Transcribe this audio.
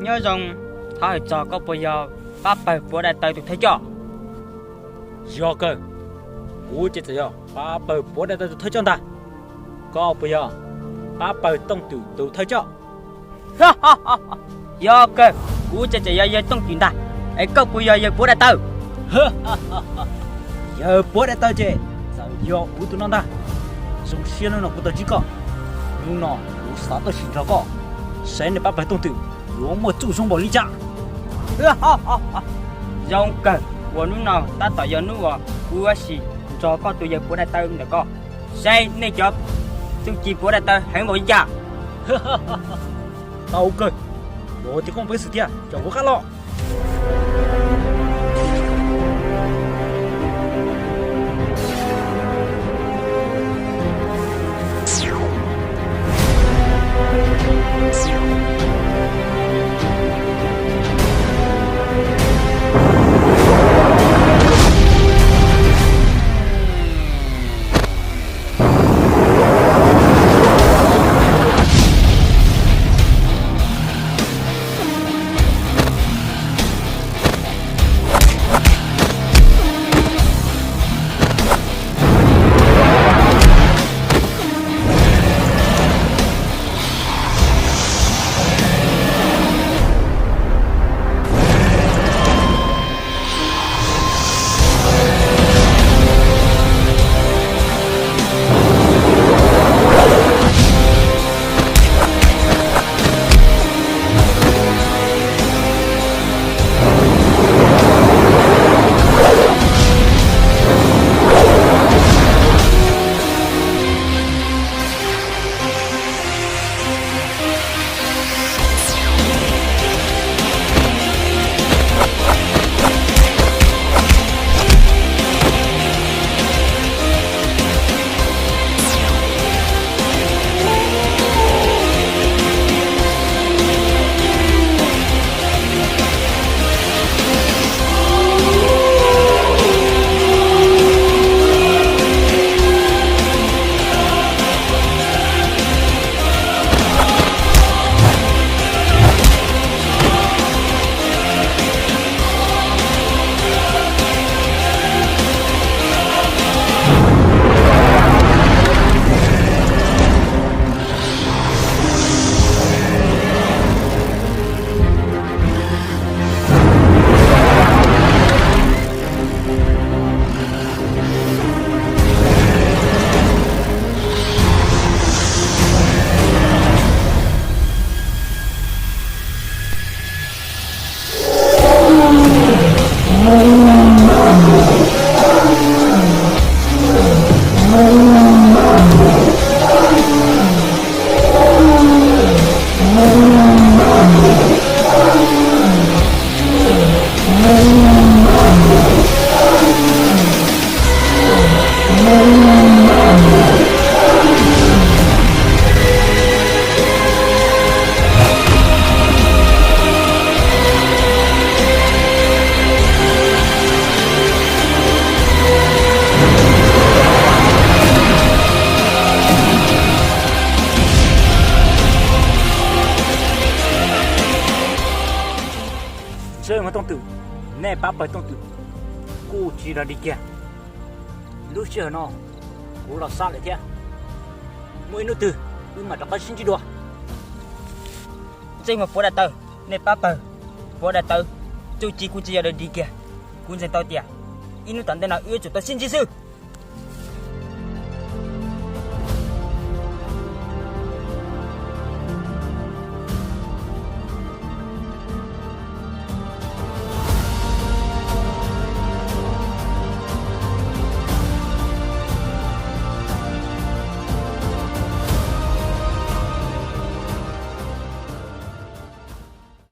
Nyob zoo, thov hais txog koj puas yog pab pawg Puav Dai Taw tus thawj coj? Yog kawg, kuv ces txawm yog pab pawg Puav Dai Taw tus thawj coj ntag. Koj puas yog pab pawg Tooj Twm tus thawj coj? Yog kawg, kuv ces txawm yog yawg Tooj Twm ntag. Es koj puas yog yawg Puav Dai Taw? Yawg Puav Dai Taw ces txawm yog kuv tus no ntag. Zoo siab hnub no kuv tau ntsib koj. Hnub no kuv xav tuaj sim nrog koj saib nej pab pawg Tooj Twm yuav muaj txuj zoo npaum li cas. Zoo kawg, uas hnub no tab tom yog hnub uas kuv yuav sim nrog koj tus yawg Puav Dai Taw ntawm koj saib nej cov txuj ci Puav Dai Taw heev npaum li cas. Tau kawg, los tias koj peb xwm tiag, tsom kuv qab los. Ntsej muag Tooj Twm, nej pab pawg Tooj Twm kuj tsis rov dig kiag. Lub sij hawm no kuv los xa lawm thiab. Muaj ib hnub twg wb mam rov qab sib ntsib dua. Ntsej muag Puav Dai Taw, nej pab pawg Puav Dai Taw, txuj ci kuj tsis yog rov dig kiag. Kuv ntseeg tau tias ib hnub tom ntej no wb yuav tsum tau sib ntsib xwb.